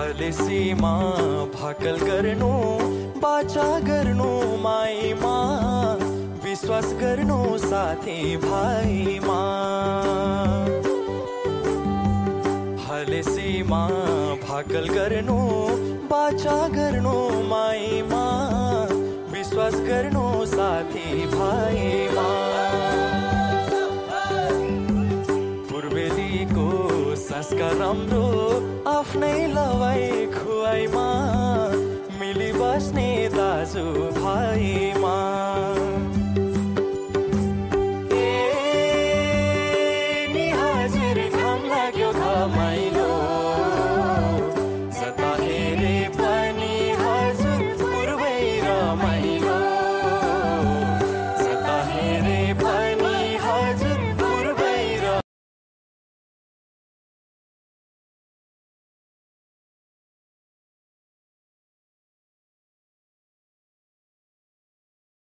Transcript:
हलेसीमा भाकल गर्नु बाचा गर्नु माईमा विश्वास गर्नु साथी भाइमा हलेसीमा भाकल गर्नु बाचा गर्नु माईमा विश्वास गर्नु साथी भाइमा पूर्वेलीको संस्कार राम्रो आफ्नै लवाई खुवाइमा मिली बस्ने दाजु भाइमा